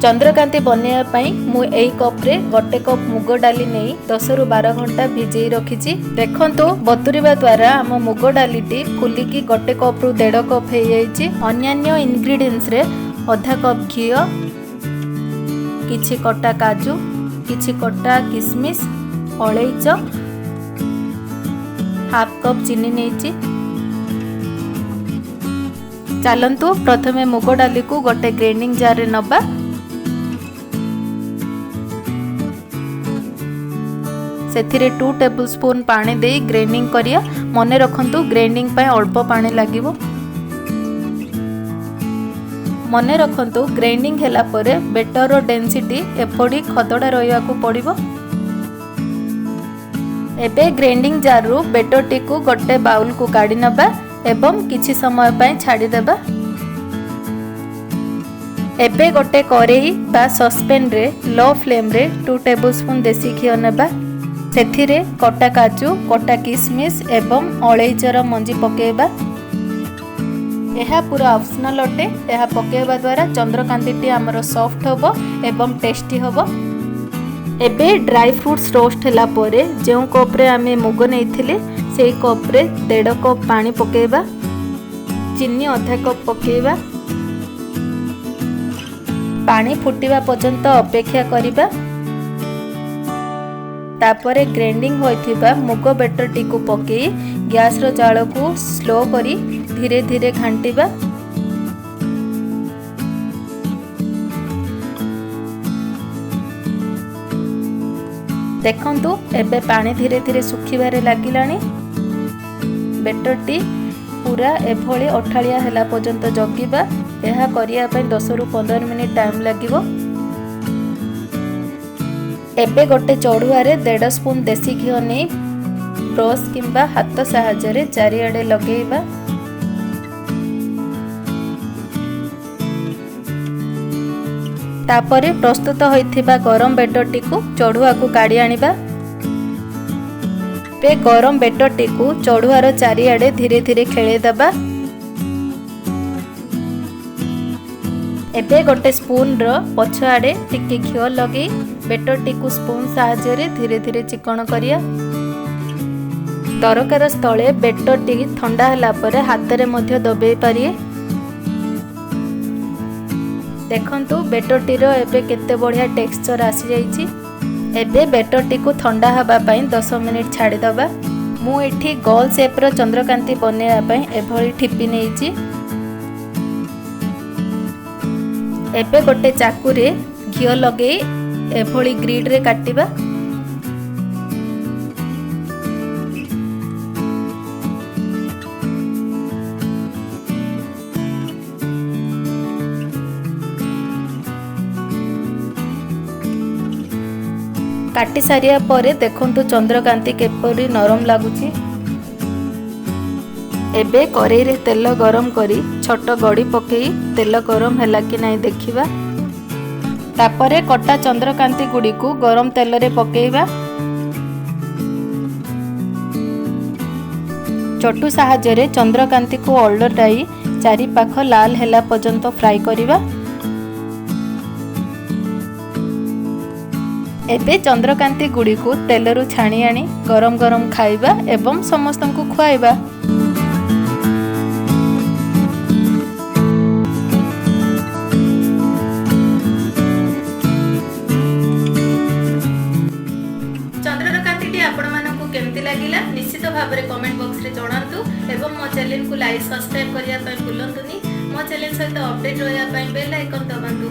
ଚନ୍ଦ୍ରକାନ୍ତି ବନେଇବା ପାଇଁ ମୁଁ ଏଇ କପ୍ରେ 1 କପ୍ ମୁଗ ଡାଲି ନେଇ 10ରୁ 12 ଘଣ୍ଟା ଭିଜେଇ ରଖିଛି। ଦେଖନ୍ତୁ, ବତୁରିବା ଦ୍ୱାରା ଆମ ମୁଗ ଡାଲିଟି ଫୁଲିକି 1 କପ୍ରୁ 1.5 କପ୍ ହେଇଯାଇଛି। ଅନ୍ୟାନ୍ୟ ଇନଗ୍ରିଡ଼ିଏଣ୍ଟସରେ ଅଧା କପ୍ ଘିଅ, କିଛି କଟା କାଜୁ, କିଛି କଟା କିସମିସ୍, ଅଳେଇଚ, ହାଫ୍ କପ୍ ଚିନି ନେଇଛି। ଚାଲନ୍ତୁ ପ୍ରଥମେ ମୁଗ ଡାଲିକୁ ଗୋଟେ ଗ୍ରାଇଣ୍ଡିଂ ଜାର୍ରେ ନେବା। ସେଥିରେ 2 ଟେବୁଲ୍ ସ୍ପୁନ୍ ପାଣି ଦେଇ ଗ୍ରାଇଣ୍ଡିଂ କରିବା। ମନେ ରଖନ୍ତୁ, ଗ୍ରାଇଣ୍ଡିଂ ପାଇଁ ଅଳ୍ପ ପାଣି ଲାଗିବ। ମନେ ରଖନ୍ତୁ, ଗ୍ରାଇଣ୍ଡିଂ ହେଲା ପରେ ବେଟରର ଡେନ୍ସିଟି ଏପରି ଖଦଡ଼ା ରହିବାକୁ ପଡ଼ିବ। ଏବେ ଗ୍ରାଇଣ୍ଡିଂ ଜାର୍ରୁ ବେଟରଟିକୁ ଗୋଟେ ବାଉଲକୁ କାଢ଼ି ନେବା ଏବଂ କିଛି ସମୟ ପାଇଁ ଛାଡ଼ିଦେବା। ଏବେ ଗୋଟେ କରେଇ ବା ସସ୍ପେନ୍ରେ ଲୋ ଫ୍ଲେମ୍ରେ 2 ଟେବୁଲ୍ ସ୍ପୁନ୍ ଦେଶୀ ଘିଅ ନେବା। ସେଥିରେ କଟା କାଜୁ, କଟା କିସମିସ୍ ଏବଂ ଅଳେଇଚର ମଞ୍ଜି ପକାଇବା। ଏହା ପୁରା ଅପସନାଲ୍ ଅଟେ। ଏହା ପକାଇବା ଦ୍ୱାରା ଚନ୍ଦ୍ରକାନ୍ତିଟି ଆମର ସଫ୍ଟ ହେବ ଏବଂ ଟେଷ୍ଟି ହେବ। ଏବେ ଡ୍ରାଇ ଫ୍ରୁଟ୍ସ ରୋଷ୍ଟ ହେଲା ପରେ ଯେଉଁ କପ୍ରେ ଆମେ ମୁଗ ନେଇଥିଲେ, ସେଇ କପ୍ରେ 1.5 କପ୍ ପାଣି ପକାଇବା। ଚିନି ଅଧା କପ୍ ପକାଇବା। ପାଣି ଫୁଟିବା ପର୍ଯ୍ୟନ୍ତ ଅପେକ୍ଷା କରିବା। ତାପରେ ଗ୍ରାଇଣ୍ଡିଂ ହୋଇଥିବା ମୁଗ ବେଟରଟିକୁ ପକାଇ ଗ୍ୟାସର ଜାଳକୁ ସ୍ଲୋ କରି ଧୀରେ ଧୀରେ ଘାଣ୍ଟିବା। ଦେଖନ୍ତୁ, ଏବେ ପାଣି ଧୀରେ ଧୀରେ ଶୁଖିବାରେ ଲାଗିଲାଣି। ବେଟରଟି ପୁରା ଏଭଳି ଅଠାଳିଆ ହେଲା ପର୍ଯ୍ୟନ୍ତ ଜଗିବା। ଏହା କରିବା ପାଇଁ 10ରୁ 15 ମିନିଟ୍ ଟାଇମ୍ ଲାଗିବ। ଏବେ ଗୋଟେ ଚଢ଼ୁଆରେ 1.5 ସ୍ପୁନ୍ ଦେଶୀ ଘିଅ ନେଇ ବ୍ରସ୍ କିମ୍ବା ହାତ ସାହାଯ୍ୟରେ ଚାରିଆଡ଼େ ଲଗେଇବା। ତାପରେ ପ୍ରସ୍ତୁତ ହୋଇଥିବା ଗରମ ବେଟରଟିକୁ ଚଢ଼ୁଆକୁ କାଢ଼ି ଆଣିବା। ଏବେ ଗରମ ବେଟରଟିକୁ ଚଢ଼ୁଆର ଚାରିଆଡ଼େ ଧୀରେ ଧୀରେ ଖେଳେଇ ଦେବା। ଏବେ ଗୋଟେ ସ୍ପୁନ୍ର ପଛ ଆଡ଼େ ଟିକେ ଘିଅ ଲଗେଇ ବେଟରଟିକୁ ସ୍ପୁନ୍ ସାହାଯ୍ୟରେ ଧୀରେ ଧୀରେ ଚିକଣ କରିବା। ଦରକାର ସ୍ଥଳେ ବେଟରଟି ଥଣ୍ଡା ହେଲା ପରେ ହାତରେ ମଧ୍ୟ ଦବେଇ ପାରିବେ। ଦେଖନ୍ତୁ, ବେଟରଟିର ଏବେ କେତେ ବଢ଼ିଆ ଟେକ୍ସଚର ଆସିଯାଇଛି। ଏବେ ବେଟରଟିକୁ ଥଣ୍ଡା ହେବା ପାଇଁ 10 ମିନିଟ୍ ଛାଡ଼ିଦେବା। ମୁଁ ଏଠି ଗୋଲ ସେପ୍ର ଚନ୍ଦ୍ରକାନ୍ତି ବନେଇବା ପାଇଁ ଏଭଳି ଠିପି ନେଇଛି। ଏବେ ଗୋଟେ ଚାକୁରେ ଘିଅ ଲଗେଇ ଏଭଳି ଗ୍ରିଡ଼ରେ କାଟିବା। କାଟି ସାରିବା ପରେ ଦେଖନ୍ତୁ, ଚନ୍ଦ୍ରକାନ୍ତି କିପରି ନରମ ଲାଗୁଛି। ଏବେ କରେଇରେ ତେଲ ଗରମ କରି ଛୋଟ ଗଡ଼ି ପକାଇ ତେଲ ଗରମ ହେଲା କି ନାହିଁ ଦେଖିବା। ତାପରେ କଟା ଚନ୍ଦ୍ରକାନ୍ତି ଗୁଡ଼ିକୁ ଗରମ ତେଲରେ ପକାଇବା। ଚଟୁ ସାହାଯ୍ୟରେ ଚନ୍ଦ୍ରକାନ୍ତିକୁ ଓଲଟାଇ ଚାରିପାଖ ଲାଲ ହେଲା ପର୍ଯ୍ୟନ୍ତ ଫ୍ରାଏ କରିବା। ଏବେ ଚନ୍ଦ୍ରକାନ୍ତି ଗୁଡ଼ିକୁ ତେଲରୁ ଛାଣି ଆଣି ଗରମ ଗରମ ଖାଇବା ଏବଂ ସମସ୍ତଙ୍କୁ ଖୁଆଇବା। ଚନ୍ଦ୍ରକାନ୍ତିଟି ଆପଣମାନଙ୍କୁ କେମିତି ଲାଗିଲା, ନିଶ୍ଚିତ ଭାବରେ କମେଣ୍ଟ ବକ୍ସରେ ଜଣାନ୍ତୁ ଏବଂ ମୋ ଚ୍ୟାନେଲକୁ ଲାଇକ୍, ସବସ୍କ୍ରାଇବ୍ କରିବା ପାଇଁ ଭୁଲନ୍ତୁନି। ମୋ ଚ୍ୟାନେଲ ସହିତ ଅପଡେଟ୍ ରହିବା ପାଇଁ ବେଲ୍ ଆଇକନ୍ ଦବାନ୍ତୁ।